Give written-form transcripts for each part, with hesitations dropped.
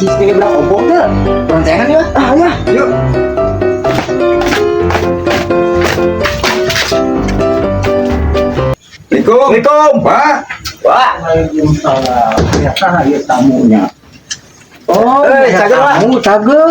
Cicing budak ompong teu? Roncengan ya? Ah ya. Yuk. Assalamualaikum. Assalamualaikum. Pak. Wah. Waalaikumsalam. Ya saha ieu tamunya? Oh, Eh, aya cager, Pak. tamu, cager.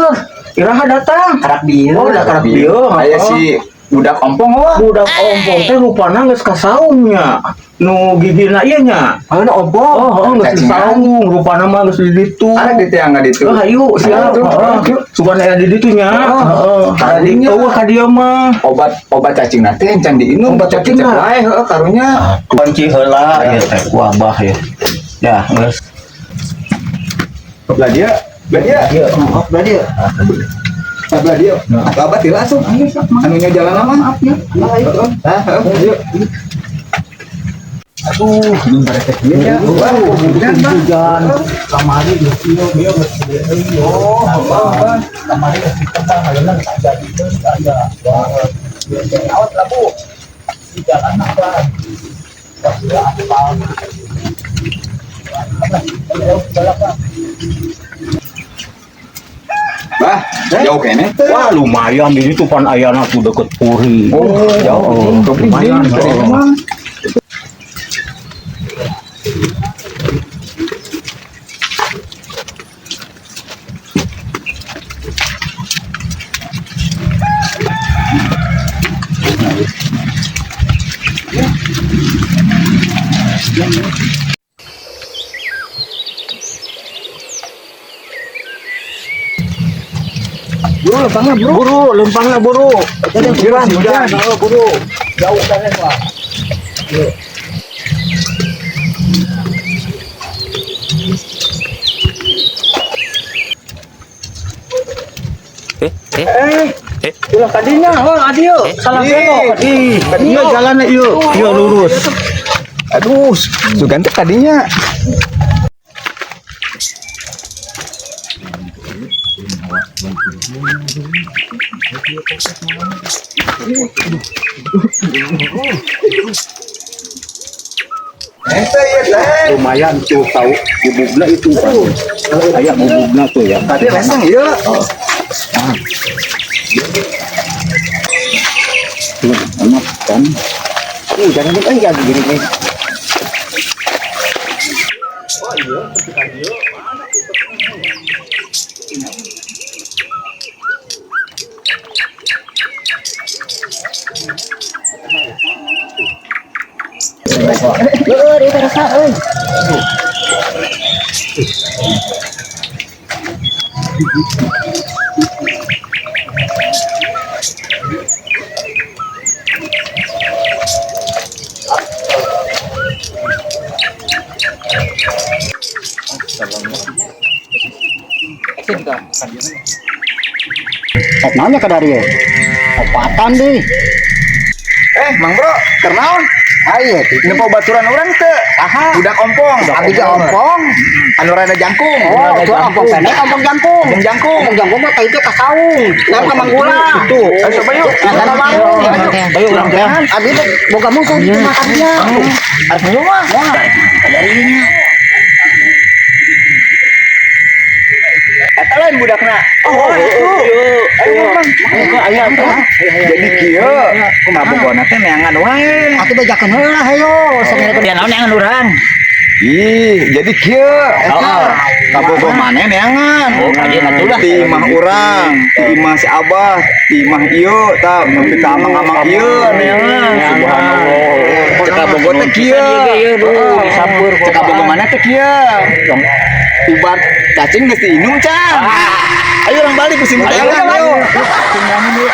Iraha datang. Karak dieu. Oh, da karak dieu. Aya si budak ompong wah. Budak ompong teh rupana geus kasaungnya. Nu gigina ieu nya. Ayeuna ompong. Oh, oh geus Cacingan. disaung, rupana mah geus di ditu. Arek di tiang di ditu. Oh, hayu siap. Ayo, tuh. Heeh. Sugan aya di ditu nya. Oh, Heeh. karunya. Eueuh ka dieu mah. Obat obat cacing nanti encan diinum. Obat cacing Cek mah. wae heueuh karunya. Kunci heula ieu teh wabah ya. Ya, geus. Belah dia. Belah dia. Ieu, Oh, belah dia. Belah dia. Babat heula asup. Anunya jalan mah. Maaf ya. Heeh. Heeh, yuk. Aduh, Ini barete kieu nya. Wah, hujan, Bang. hujan. Kamari geus ieu ieu geus gede euy. Oh, heeh. Kamari geus ditebang ayeuna geus jadi deui aya. Wah, ieu teh awet lah, Bu. Di jalan apa? Pasti aspal. Bah, jauh kene teh. Wah, lumayan di situ pan ayana tuh deket Puri. Oh, jauh. Oh, lumayan. Lumayan. Buru lempangna buru. Buru, lempangna buru. Hujan, hujan. Oh, buru. Jauh kan Pak. Eh, ulah kadinya, oh adio, salah Ih. belok. Ih, iya jalannya ieu, ieu lurus. Aduh, sugan teh tadinya. Ente ieu teh. Lumayan tuh tahu gubugna itu kan. Aya gubugna tuh ya. Tadi reseng ieu. Tuh, enak kan. Jangan lupa jangan gini nih. Heeh, dia teh rasa euy. Sok nanya ke dari opatan deh. Eh, Mang Bro, keur naon? Ayo, Nempo baturan urang teu. Aha. Budak ompong. Abi ge ompong. Anu rada jangkung. Oh, itu ompong pendek, ompong jangkung. Ompong jangkung. Ompong jangkung mah tadi ka saung. Nah, ka Manggula. Itu. Ayo coba yuk. Nah, ka warung. Ayo urang teh. Abi teh boga musuh di mah kadinya. Arek minum mah. Wah, Darinya. Eta lain budakna. Oh, itu. Ayo, Mang. Aya teh. Jadi kieu, kumaha bogona teh neangan wae. atuh bejakeun heula hayo. Sok Dia naon yang urang? Ih, jadi kieu eta kabogoh maneh neangan. Oh, kajian atuh lah. Ti imah urang, ti imah si Abah, ti imah ieu tah nepi ka amang-amang ieu neangan. Subhanallah. Cek kabogoh teh kieu. Ieu duh, disampeur. Cek kabogoh maneh teh kieu. Ubat cacing geus diinum can. Ayo urang balik ku si Ayo, neangan ayo. yuk.